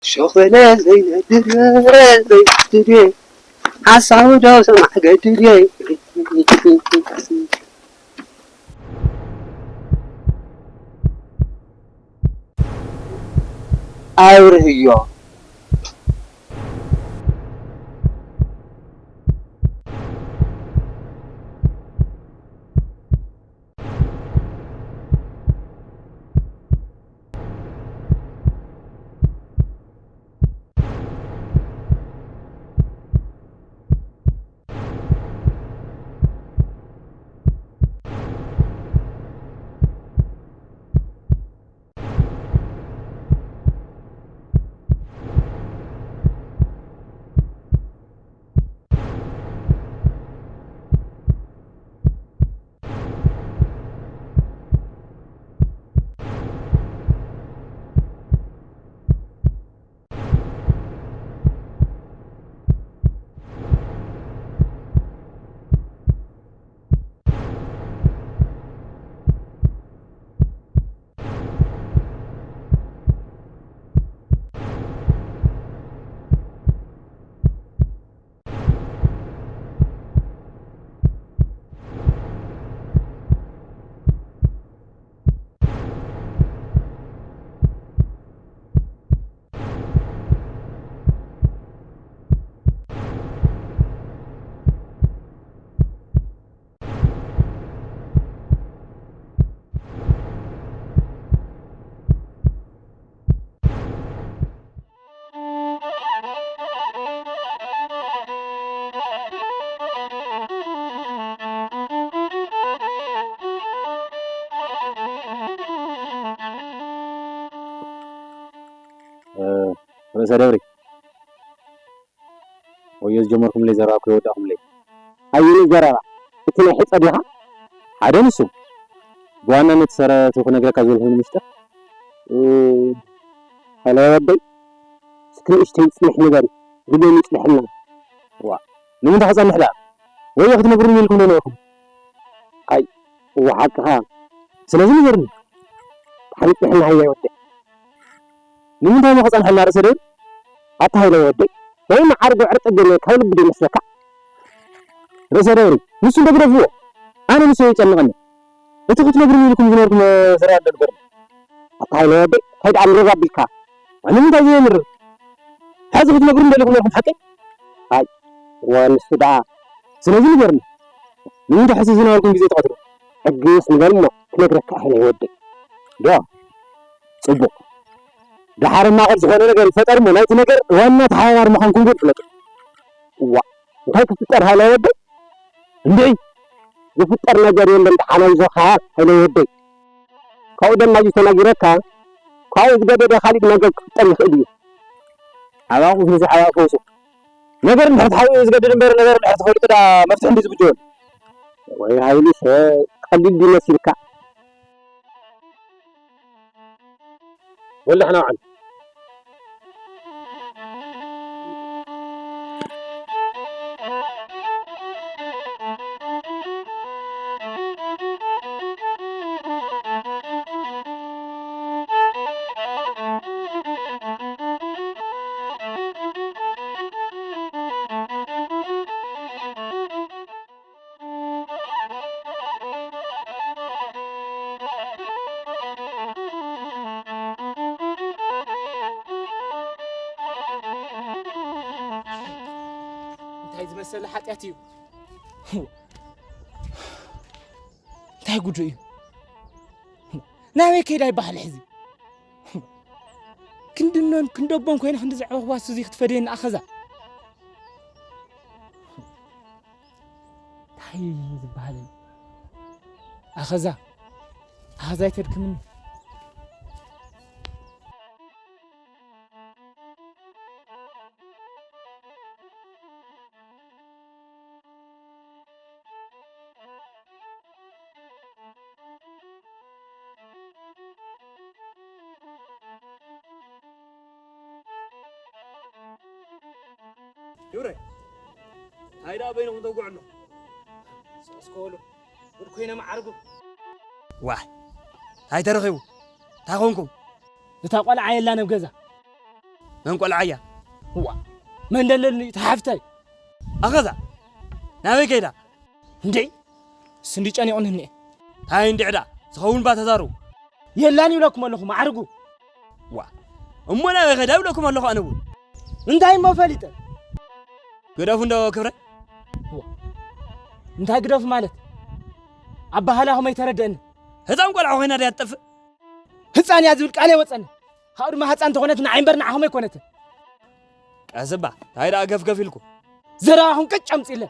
ሸኾለ ዘይነድር ዘይነድር ሓሳቡ ዶ ሰማዕ ገድር ኣብርህዮ። ርእሰ ደብሪ። ወዮ ዝጀመርኩምለይ ዘረባ እኮ ይወዳእኩምለይ። ኣየነይ ዘረባ? እቲ ናይ ሕጸ ዲኻ? ሓደ ንሱ። ብዋናነት ሰረ እቲ ክነግረካ ዝደለኹ ምስጢር። እ፣ ሃይለ ወደይ፣ እስኪ ንእሽተይ ጽንሕ ንበል፣ ድገሚ ጽንሕና። ዋ፣ ንምንታይ ክጸንሕ ደኣ? ወዮ ክትነግሩኒ ኢልኩም ዶ ነበርኩም? ኣይ፣ እወ ሓቅኻ። ስለዚ ንገርኒ። ደሓን ጽንሕና ሃያ ወደይ። ንምንታይ እሞ ክጸንሐልና ርእሰ ደብሪ? ኣታ ሃይለ ወደይ፣ ናይ መዓርግ ወዕሪ ጸገም ካብ ልቢ ዶ ይመስለካ? ርእሰ ደብሪ፣ ንሱ እንዶ ግደፍዎ። ኣነ ንሱ የጨንቐኒ። እቲ ክትነግሩኒ ኢልኩም ዝነበርኩም ዘረባ እንዶ ንገሩኒ። ኣታ ሃይለ ወደይ፣ እንታይ ደኣ ምርር ኣቢልካ? ንምንታይ ዘየምርር? ሕዚ ክትነግሩኒ ደሊኹም ኔርኩም ሓቀይ? ኣይ፣ እወ፣ ንሱ ደኣ። ስለዚ ንገርኒ። ንምንታይ ሕዚ ዝነበርኩም ግዜ ትቐትሉ? ሕግስ ንበል እሞ ክነግረካ ኢለ ወደይ። ዶ? ጽቡቕ። ደሓር እማ ዝኾነ ነገር ይፈጠር እሞ ናይቲ ነገር ዋና ተሓባባሪ ምዃንኩም ግን ፍለጡ። እዋ፣ እንታይ ክፍጠር ሃይለ ወደይ? እንድዒ፣ ዝፍጠር ነገር የለን ደሓን ኣይዞኻ ሃይለ ወደይ። ካብኡ ደማ እዩ ተናጊረካ፣ ካብኡ ዝገደደ ካሊእ ነገር ክፍጠር ይኽእል እዩ። ሓባኹ ፍልሲ ሓባኹ ፈውሱ። ነገር እንድሕር ተሓቢኡ ዝገድድ እምበር ነገር እንድሕር ተፈሊጡ ደኣ መፍትሒ እንድዩ ዝብጀወሉ። ወይ ሃይሉስ ቀሊል ድዩ መሲልካ? ወላሕ ናውዓል። ዝመሰለ ሓጢኣት እዩ። እንታይ ጉዱ እዩ? ናበይ ከይዳ ይበሃል ሕዚ? ክንድኖን ክንደቦን ኮይነ ክንዲ ዘዕበኽዋስ እዚ ክትፈደየኒ ኣኸዛ? እንታይ እዩ ዝበሃል? ኣኸዛ፣ ኣኸዛ ኣይተድክምኒ። ይብረ፣ እንታይ ደኣ በይንኹም ተጉዕ ኣሎ? እስከ በሉ፣ ጉድ ኮይነ መዓርጉ። ዋይ፣ እንታይ ተረኺቡ? እንታይ ኾንኩም? እታ ቆልዓ የላን ኣብ ገዛ። መን ቆልዓ እያ? እዋ፣ መን ደለኒ? እታ ሓፍተይ። ኣኸዛ፣ ናበይ ከይዳ? እንዴ፣ ስንዲ ጨኒቑኒ እኒኤ። እንታይ እንድዕዳ? ዝኸውን ባ ተዛሩ። የላን ይብለኩም ኣለኹ፣ መዓርጉ። ዋ፣ እሞ ናበይ ከይዳ ይብለኩም ኣለኹ ኣነ እውን። እንታይ እሞ ፈሊጠ? ግደፉ እንዶ ክብረ። ዋ፣ እንታይ ግደፉ ማለት? ኣባህላኹም ኣይተረደእኒ። ህፃን ቆልዓ ኮይና ድያ ትጠፍእ? ህፃን እያ ዝብል ቃል ኣይወፀኒ። ካብኡ ድማ ህፃን እንተኾነት ንዓይ እምበር ንዓኹም ኣይኮነትን። ቀስ እባ፣ እንታይ ደኣ ገፍገፍ ኢልኩም? ዘረባኹም ቅጭ ኣምፅእለ።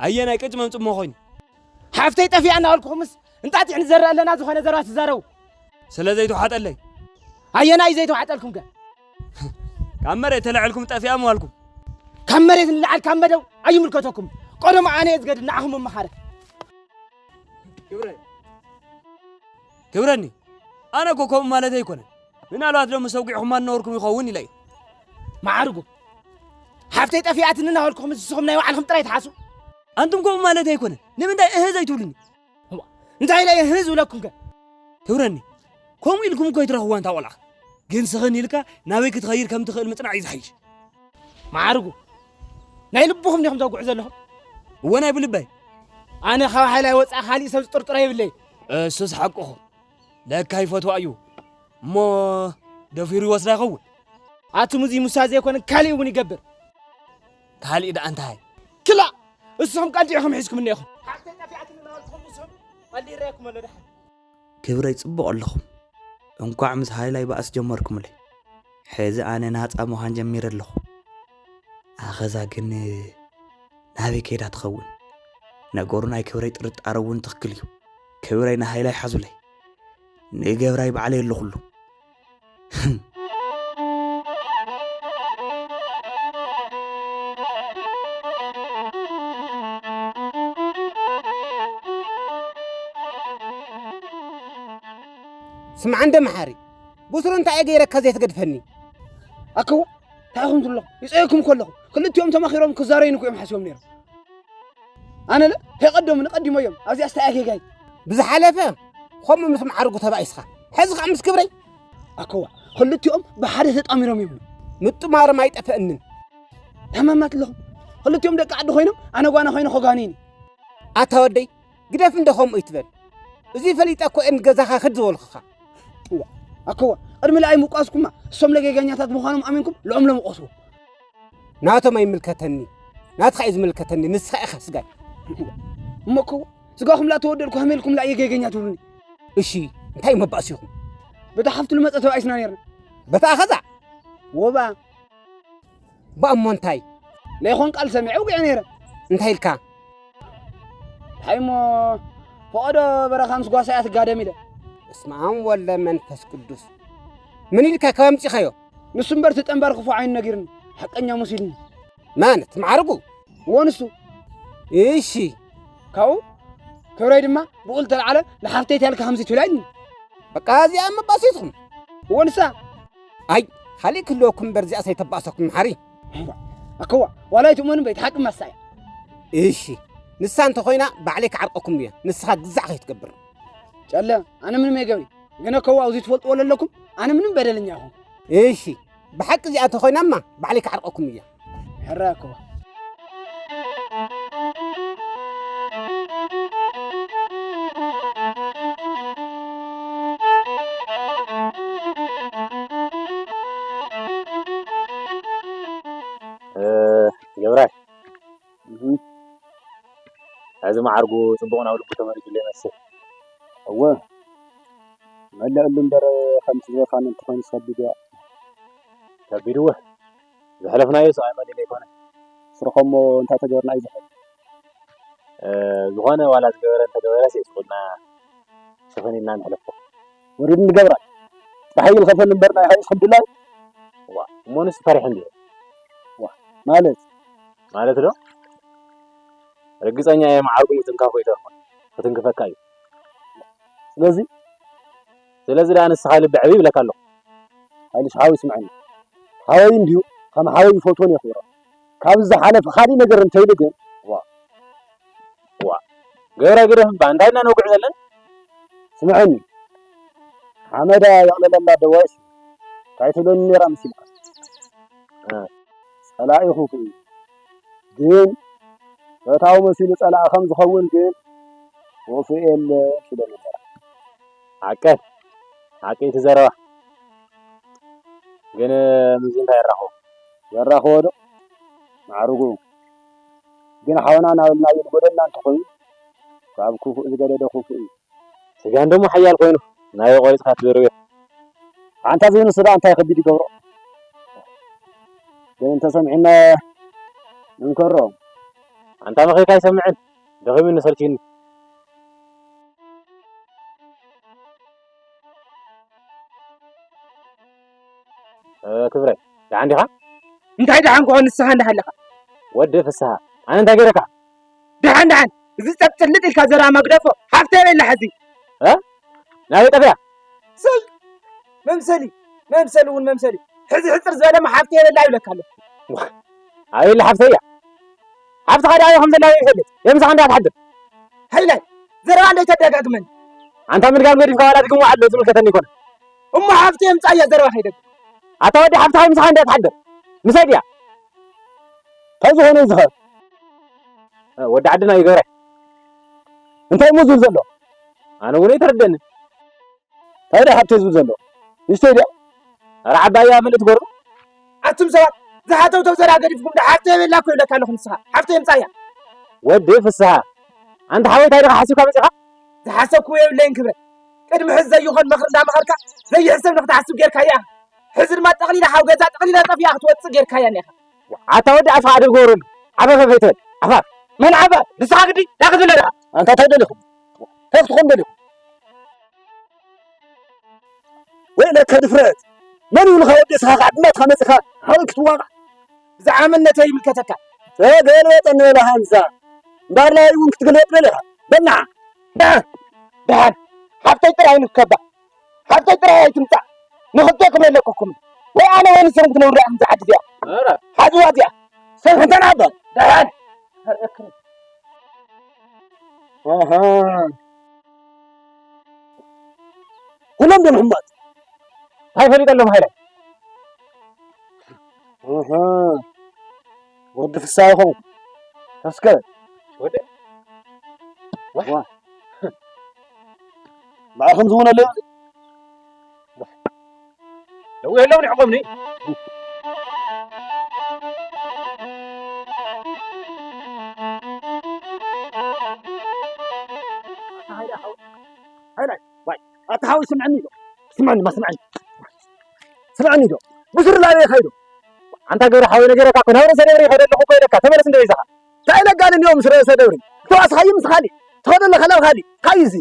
ኣየናይ ቅጭ መምፅእ እሞ ኮይኑ? ሓፍተይ ጠፊኣ እናበልኩኹምስ እንጣጢዕ ንዘርእ ኣለና ዝኾነ ዘረባ ትዛረቡ። ስለ ዘይተዋሓጠለይ። ኣየናይ ዘይተዋሓጠልኩም ከ? ካብ መሬት ተላዒልኩም ጠፊኣ ምባልኩም። ካብ መሬት ንላዓል ካብ መደው ኣይምልከተኩም። ቀደሙ ኣነ እየ ዝገድድ ንዓኹም መመኻረ። ክብረ ክብረኒ፣ ኣነ እኮ ከምኡ ማለት ኣይኮነን። ምናልባት ሎሚ ሰጒዕኹማ እናወርኩም ይኸውን ኢለ እየ። መዓርጉ፣ ሓፍተይ ጠፊኣትኒ እናበልኩኹም ንስኹም ናይ ባዕልኹም ጥራይ ትሓስቡ። ኣንቱም ከምኡ ማለት ኣይኮነን። ንምንታይ እህ ዘይትብሉኒ? እዋ፣ እንታይ ኢለ እየ እህ ዝብለኩም ከ? ክብረኒ፣ ከምኡ ኢልኩም እኮ ይትረኽዋ እንታ ቆልዓ። ግን ስኽን ኢልካ ናበይ ክትኸይድ ከም ትኽእል ምጽናዕ እዩ ዝሓይሽ። መዓርጉ፣ ናይ ልብኹም ዲኹም ተጉዑ ዘለኹም? እወ፣ ናይ ብልበይ። ኣነ ካብ ሓይላይ ወጻኢ ካሊእ ሰብ ዝጥርጥሮ የብለይ። እሱስ ሓቅኹም። ለካ ይፈትዋ እዩ። እሞ ደፊሩ ይወስዳ ይኸውን? ኣቱም እዚ ሙሳ ዘይኮነ ካሊእ እውን ይገብር። ካሊእ ደኣ እንታይ? ክላ! እሶም ቀልጢዕኹም ሒዝኩም እኒኤኹም። ሓፍተይ ጠፊኣትኒ እናበልኩም እሶም ቀልዲ ይረኣየኩም ኣሎ ደሓን። ክብረይ ጽቡቕ ኣለኹም። እንኳዕ ምስ ሃይላይ ባእሲ ጀመርኩምለይ። ሕዚ ኣነ ናጻ ምዃን ጀሚረ ኣለኹ። ኣኸዛ ግን ናበይ ከይዳ ትኸውን? ነገሩ ናይ ክብረይ ጥርጣረ እውን ትኽክል እዩ። ክብረይ ንሃይላይ ሓዙለይ። ንገብራይ ባዕለይ ኣለኹሉ። ስምዓ እንደ መሓሪ፣ ብሱሩ እንታይ እየ ገይረካ ዘይትገድፈኒ? ኣከው፣ እንታይ ኢኹም ትብሉ? ይጸየኩም ከለኹ፣ ክልቲኦም ተማኺሮም ክዛረዩኒ እኮ እዮም ሓሲቦም ነይሮም። ኣነለ ተቀደሙኒ ቀዲሞ እዮም። ኣብዚኣ ስታይ ኣጌጋይ። ብዝሓለፈ ከምኡ ምስ መዓርጉ ተባኢስኻ፣ ሕዚ ኸዓ ምስ ክብረይ። ኣከዋ፣ ክልቲኦም ብሓደ ተጣሚሮም እዮም። ምጥማሮም ኣይጠፍአንን። ታማማት ኣለኹም። ክልቲኦም ደቂ ዓዲ ኮይኖም ኣነ ጓና ኮይነ ከጋንዩኒ። ኣታ ወደይ፣ ግደፍ እንደ ከምኡ ይትበል። እዚ ፈሊጠ እኮ እየ ንገዛኻ ክድ ዝበልኩኻ። እዋ፣ ኣከዋ፣ ቅድሚ ለኣይ ምቋስኩማ እሶም ለጌጋኛታት ምዃኖም ኣሚንኩም ልዑም ለምቆስዎ። ናቶም ኣይምልከተኒ፣ ናትኻ እዩ ዝምልከተኒ፣ ንስኻ ኢኻ ስጋይ። እሞ እኮ ስጋኹም ላ ተወደድኩ ሃሜልኩም ላ እየ ጌገኛ ትብሉኒ። እሺ፣ እንታይ መባእሲኹም? በታ ሓፍቱ ልመጸ ተባኢስና ነርና። በታ ኣኸዛ? ወባ። ባእሞ እንታይ? ለይኾን ቃል ሰሚዐ ውግዐ ነይረ። እንታይ ኢልካ? ሓይሞ ፈቐዶ በረኻ ምስ ጓሳያ ትጋደም ኢለ። በስመ ኣብ ወወልድ መንፈስ ቅዱስ። ምን ኢልካ ካብ ኣምጺኻዮ? ንሱ እምበር እቲ ጠንባር ክፉእ ዓይኑ ነጊርኒ፣ ሓቀኛ መሲልኒ። መን? እቲ መዓርጉ? እዎ ንሱ። እሺ። ካብኡ ክብረይ ድማ ብኡ ዝተልዓለ ንሓፍተይ ትያልካ ከምዚ ትብላ ኢልኒ። በቃ እዚኣ መባእሲትኩም። እዎ ንሳ። ኣይ፣ ካሊእ ክህልወኩም እምበር እዚኣስ ኣይተባእሰኩም፣ መሓሪ። ኣከዋ፣ ዋላ ኣይትእመኑ እምበይ፣ እቲ ሓቂ ማሳ እያ። እሺ፣ ንሳ እንተኾይና ባዕለይ ክዓርቀኩም እየ፣ ንስኻ ግዛዕ ከይትገብር። ጨለ፣ ኣነ ምንም ኣይገብሪ። ግን ኣከዋ፣ ኣብዚ ትፈልጥዎ ለለኩም፣ ኣነ ምንም በደለኛ ኣይኹን። እሺ፣ ብሓቂ እዚኣ እንተኾይናማ ባዕለይ ክዓርቀኩም እየ። ሕራይ ኣከዋ። እ፣ ገብራይ፣ ዝመዓርጉ ጽቡቕ ናብ ልቡ ተመሪጹ ኣሎ ይመስል። እወ፣ መለእሉ እምበር ከምቲ ዝበልካኒ እንተኾይኑ ከቢድ እያ። ከቢድ እወ፣ ዝሕለፍናዮ ሰብኣይ መሊሉ ኣይኮነ። ስርሖሞ እንታይ ተገበርና እዩ ዝሕል። እ፣ ዝኾነ ዋላ ዝገበረ እንተገበረ ሲ ስቑልና ሸፈን ኢልና ንሕለፎ። ወሪድ ንገብራ። ጥራሕ ይልኸፈል እምበር ናይ ሃይስ ክምድላይ። ዋ፣ እሞ ንሱ ፈሪሑ እንድዩ። ዋ፣ ማለት? ማለት ዶ? ርግጸኛ እየ መዓርጉ ምትንካፉ ይተርፎ። ክትንክፈካ እዩ። ስለዚ? ስለዚ ደኣ ንስኻ ልቢ ዕብይ ይብለካ ኣለኹ። ሃይልሽ ሓወይ ስምዐኒ። ሓወይ እንድዩ፣ ከም ሓወይ ይፈትዎን የኽብሮ። ካብዚ ዝሓለፈ ካሊእ ነገር እንተይሉ ግን፣ ዋ፣ ዋ፣ ገብረ ግደፍ እባ፣ እንታይ ኢና ነውግዕ ዘለና? ስምዐኒ፣ ሓመዳ የቕለለላ ደዋይስ እንታይ ትብለኒ ነይራ መሲልካ? እ። ጸላኢ ክፉእ እዩ። ግን ፈታዊ መሲሉ ጸላኢ ከም ዝኸውን ግን ክፉእ የለ ትብለኒ ነይራ። ሓቀ፣ ሓቂ እቲ ዘረባ። ግን ምስዚ እንታይ የራኽቦ? የራኽቦ ዶ? ማዕርጉ። ግን ሓውና ናበልናዮ ዝጎደልና እንተኾይኑ፣ ካብ ክፉእ ዝገደደ ክፉእ እዩ። ስጋ እንደሞ ሓያል ኮይኑ፣ ናበይ ቆሪጽካ ትድርብዮ? ኣንታ ዘይንሱ ደኣ እንታይ ከቢድ ይገብሮ? ግን እንተሰሚዕና ንንከሮ። ኣንታ መኺርካ ኣይሰምዕን፣ ደኺሙኒ ሰልችዩኒ። እ፣ ክብረ፣ ደሓን ዲኻ? እንታይ ደሓን ክኾን ንስኻ እንዳሃለኻ? ወዲ ፍስሃ፣ ኣነ እንታይ ገይረካ? ደሓን፣ ደሓን፣ እዚ ጸብጽልጥ ኢልካ ዘረባ መግደፎ፣ ሓፍተይ በላ ሕዚ። እ? ናበይ ጠፊኣ? ሰይ! መምሰሊ፣ መምሰሊ እውን መምሰሊ። ሕዚ ሕጽር ዝበለ ሓፍተይ በላ ይብለካ ኣሎ። ኣበይ ኣላ ሓፍተይ እያ? ሓፍትኻ ደኣ ኣበይ ከም ዘላ ይፈልጥ? የምሳኻ እንዳ ትሓድር። ሃይላይ፣ ዘረባ እንዶ ኣይተደጋግመኒ። ኣንታ ምድጋም ገዲፍካ ዋላ ድግሞ ኣሎ ዝምልከተኒ ይኮነ። እሞ ሓፍተይ የምጻእ እያ ዘረባ ከይደግም። ኣታ ወዲ ሓፍትኻ ምሳኻ እንዳ ትሓድር። ምሳይ ድያ? እንታይ ዝኾነ እዩ ዝኸ? እ፣ ወዲ ዓድና እዩ ገብረ። እንታይ እሞ ዝብል ዘሎ? ኣነ እውን ኣይተረደንን። እንታይ ደኣ ሓብተይ ዝብል ዘሎ? ንእሽተይ ድያ? ኧረ ዓባይ እያ ምልእቲ ጎርዞ። ኣቱም ሰባት፣ ዝሓተውተው ዘረባ ገዲፍኩም ዶ ሓፍተይ የብላ እኮ ይብለካ ኣለኹ ንስኻ። ሓፍተይ የምጻእ እያ። ወዲ ፍስሃ፣ ኣንታ ሓወይ እንታይ ዲኻ ሓሲብካ መጺኻ? ዝሓሰብክዎ የብለይን ክብረ። ቅድሚ ሕዚ ዘይኾን ምኽሪ እንዳመኸርካ ዘይሕሰብ ንኽትሓስብ ጌርካያ። ሕዚ ድማ ጠቕሊላ ሓው ገዛ ጠቕሊላ ጠፊኣ ክትወጽእ ጌርካያ እኒኻ። ኣታ ወዲ ኣፍኻ ኣደብ ግበረሉ። ዓፈፍ ኣይትበል። ዓፋፍ። መን ዓፋፍ? ንስኻ ግዲ ዳኣ ክትብለ ዲኻ? ኣንታ እንታይ ደሊኹም? እንታይ ክትኾኑ ደሊኹም? ወይለከ ድፍረት! መን ይብልኻ ወዲ እስኻ ካብ ድመትካ መጺኻ ሓወይ ክትዋጋእ? ብዛዕባ መንነተይ ይምልከተካ። ተገልበጠ እንበላ ሃንዛ። እምበኣር ናይ እውን ክትገልበጥ ደሊኻ? በል ንዓ። ደሓን፣ ደሓን። ሓፍተይ ጥራይ ንከባ። ሓፍተይ ጥራይ ኣይትምጻእ። ንኽልቴኩም የለኩኩም። ወይ ኣነ ወይ ንስኹም ክትነብሩ ኢኹም እዛ ዓዲ እዚኣ። ኧረ። ሓዝዋ እዚኣ። ሰብ እንተ ንኣባ። ደሓን። ኣሃ። ኩሎም ዶ ሕማት? እንታይ ፈሊጠሎም ሃይለ? እህ፣ ወዲ ፍስሃ ይኾን? ተስከረ። ወደ? ዋ። ዋ። ባዕኹም ዝውን ኣለዉ? ለዉ የለውን ይዕቆምኒ። ሃይለ፣ ሃይለ። ዋይ፣ ኣታ ሓወይ ስምዐኒ ዶ? ስምዐኒ፣ ማ ስምዐኒ። ስምዐኒ ዶ? ብስሩ ላበይ ይኸይዱ? ኣንታ ገብረ ሓወይ ነገረካ እኮ፣ ናብ ርእሰ ደብሪ ይኸይድ ኣለኹ እኮ ኢለካ፣ ተመለስ እንደ በይዛኻ። እንታይ ኢለካ ንእኒኦም ምስ ርእሰ ደብሪ? ተዋስኻዮም ምስ ኻሊእ፣ ትኸዶ ኣለኻ ናብ ኻሊእ። ኻይ እዚ።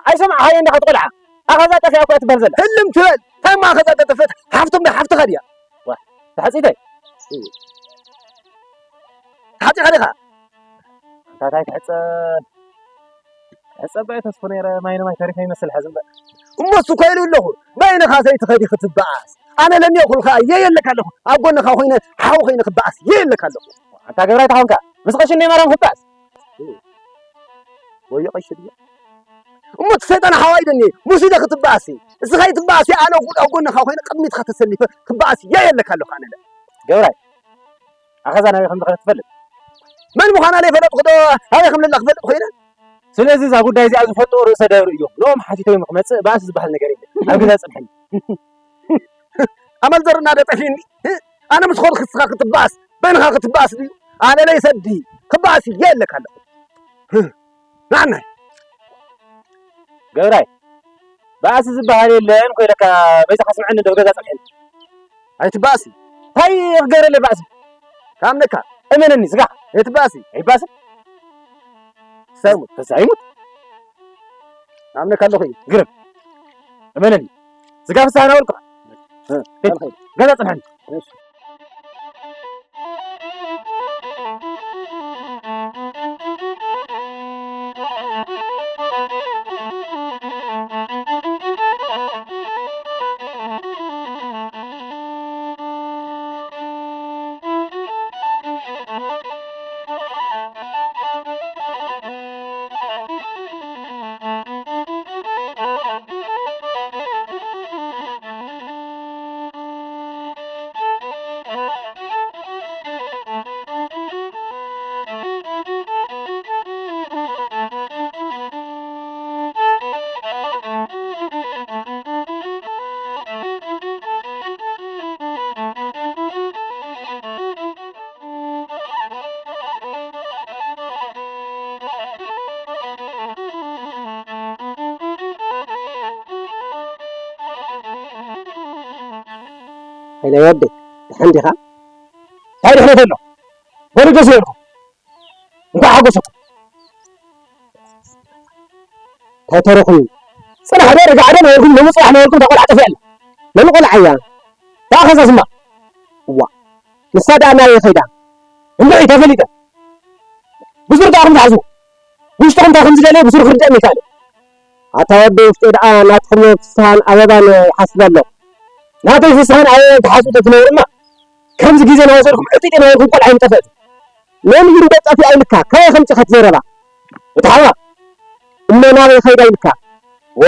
ኣይሰማዕኻዮ እንዲኻ ትቆልዓ። ኣኸዛ ጠፊኣ እኮ እያ ትበሃል ዘላ። ህልም ትበል። እንታይ እሞ ኣኸዛ ጠጠፈት? ሓፍቶም ዶ ሓፍትኻ ድያ? ዋ፣ ተሓጺተ። ተሓጺኻ ዲኻ? ኣንታ እንታይ ክሕጸብ? ክሕጸብ እየ ተስፉ ነይረ፣ ማይ ንማይ ተሪፈ ይመስል ሕዚ እምበር። እሞ እሱ እኮ ኢሉ ኣለኹ፣ በይንኻ ዘይትኸዲ ክትበኣስ። ኣነ ለኒኦ ኩልኻ እየ የለካ ኣለኹ፣ ኣብ ጎንኻ ኮይነ ሓው ኮይነ ክበኣስ እየ የለካ ኣለኹ። ኣንታ ገብራይ ተኾንካ፣ ምስ ቀሺ እንደ ማርያም ክበኣስ። ወዮ ቀሺ ድያ? እሞ እቲ ሰይጣን ሓዋይ ደኒ፣ ሙስ ኢለ ክትበኣስ እየ። እስኻ ይትበኣስ እየ፣ ኣነ ኣብ ጎንኻ ኮይነ ቅድሚትካ ተሰሊፈ ክበኣስ እየ የለካ ኣለኹ ኣነ ለ። ገብራይ፣ ኣኸዛ ናበይ ከም ዝኸደ ትፈልጥ? መን ምዃና ዘይፈለጥኩ ዶ ኣበይ ከም ዘላ ክፈልጥ ኮይነ? ስለዚ እዛ ጉዳይ እዚኣ ዝፈልጥዎ ርእሰ ደብሪ እዮም። ንኦም ሓቲቶም ክመጽእ ባእሲ ዝበሃል ነገር የለን። ኣብ ገዛ ጽንሐኒ። ኣመል ዘርና ዶ ጠፊኒ? ኣነ ምስ ኾንኩ ንስኻ ክትበኣስ፣ በይንኻ ክትበኣስ ድዩ? ኣነ ለይሰዲ ክበኣስ እየ የለካ ኣለኹ። ናናይ ገብራይ፣ ባእሲ ዝበሃል የለን ኮይለካ፣ በይዛኻ ስምዐኒ፣ እንዶ ገዛ ጽንሐኒ። ኣይትባእሲ። እንታይ ክገብረለይ ባእሲ? ካምነካ፣ እመነኒ፣ ስጋ። ኣይትባእሲ። ኣይባእሲ። ተሳይሙት፣ ተሳይሙት። ኣምነካ ኣለኹ እዩ። ግርም። እመነኒ። ስጋ ፍስሃ ናበልኩኻ። እ፣ ገዛ ጽንሐኒ። ሃይለ ወደይ፣ ደሓን ዲኻ? እንታይ ድሕነት ኣሎ? በሉ ደስ ይበልኩም። እንኳዕ ሓጎሰኩም። እንታይ ተረኹም? ጽናሕ ዶ ርጋዕ ዶ ነበርኩም? ሎሚ ጽባሕ ነበርኩም፣ እታ ቆልዓ ጠፊኣ ኣላ። መን ቆልዓ እያ? እታ ኸዛዝማ። እዋ። ንሳ ደኣ ናበይ ኸይዳ? እንድዒ ተፈሊጠ። ብሱር ደኣ ኹም ትሓዝዎ። ውሽጥኹም እንታይ ከም ዝደለየ ብሱር ክርድኣኒ ይከኣል። ኣታ ወዲ ውሽጠይ ደኣ ናትኹም ፍስሃን ኣበባን ይሓስብ ኣሎ። ናተይ ፍስሃን ኣበባን ትሓስቡ ተትነብሩማ፣ ከምዚ ግዜ እናወሰድኩም ዕጢጥ እናበልኩም ቆልዓ ኣይምጠፍአት። መን እዩ እንዶ ጠፊኣ ኢልካ? ካበይ ከምጺኻት ዘረባ? እቲ ሓዋ እሞ ናበይ ኸይዳ ኢልካ? ዎ!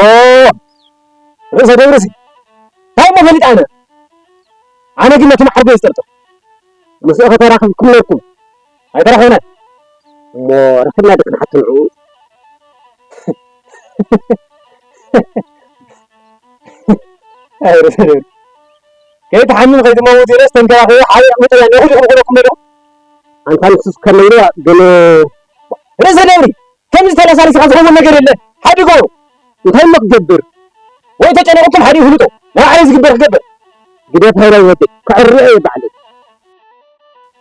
ርእሰ ደብርሲ። እንታይ እሞ ፈሊጠ ኣነ? ኣነ ግን ነቲ መዓርጎ እየ ዝጠርጥር። ምስኡ ከተራኽብኩም ነርኩም። ኣይተራኸብናን። እሞ ረኺብና ዶ ክንሓቶ ንዕኡ? ኣይ ርእሰ ደብሪ። ከይትሓምም ከይትመውት ኢለስ ተንከባኺበ ሓደ ዕቕሚ ጥበኒ። ይኹን ይኹን ክብለኩም ዶ? ኣንታ ንሱስ ከመይ ኢልዋ ግን ርእሰ ደብሪ፣ ከምዚ ተለሳሊስኻ ዝኸውን ነገር የለን። ሓዲጎ እንታይ እሞ ክገብር? ወይ ተጨነቕኩም ሓዲኡ ፍልጦ። ንባዕለይ ዝግበር ክገብር። ግደፍ ሃይላይ ወደይ፣ ከዕርዮ እየ ባዕለይ።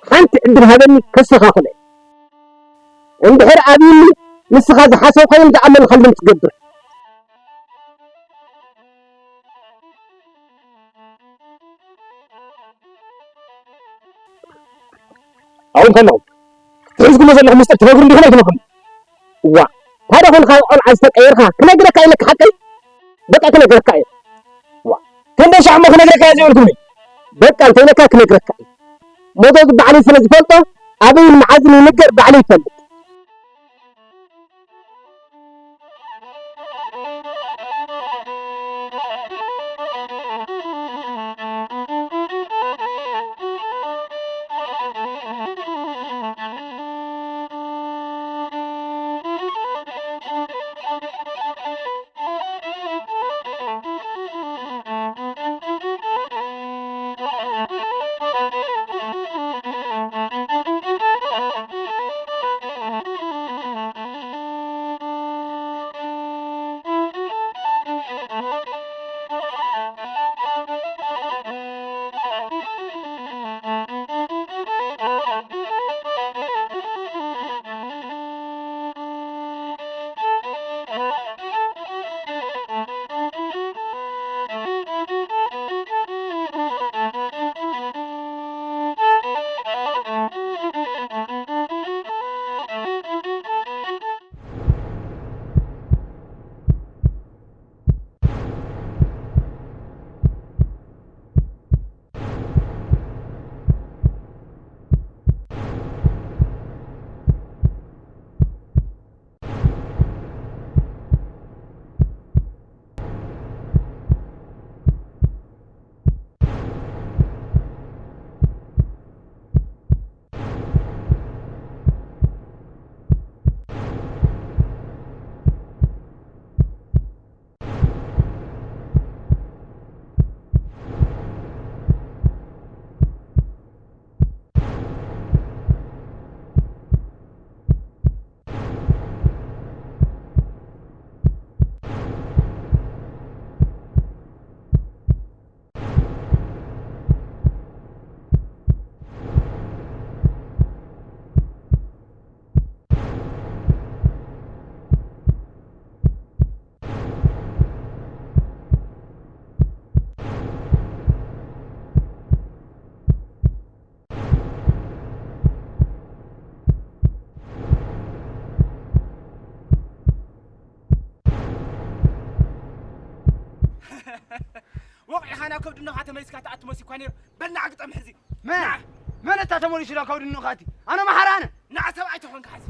ሓንቲ ዕድል ሃበኒ ከስተኻኽሎ እየ። እንድሕር ኣብዩኒ ንስኻ ዝሓሰብካዮን ዝኣመንካሉን ትገብር። ኣብኡ ከለኹም ትሕዝኩሞ ዘለኹም ምስጢር ትነግሩኒ ዲኹም ኣይትነግሩኒ? እዋ፣ ታዲያ ኮንካ ቆልዓ ዝተቀየርካ ክነግረካ ኢለካ ሓቀይ? በቃ ክነግረካ እየ። እዋ፣ ክንደይ ሻዕ እሞ ክነግረካ እየ ዘይበልኩኒ? በቃ እንተኢለካ ክነግረካ እየ። ሞገዝ ባዕለይ ስለ ዝፈልጦ ኣበይን መዓዝን ይንገር ባዕለይ ይፈልጥ። ወቕዒኻ ናብ ከብዲ እኖኻ ተመሊስካ ትኣቱ መሲኳ ነይሩ። በል ንዓ ግጠም ሕዚ። መን መን እታ ተመሊሱ ናብ ከብዲ እኖኻ ኣትዩ? ኣነ መሓራ ኣነ። ንዓ ሰብኣይ ተኾንካ ሕዚ።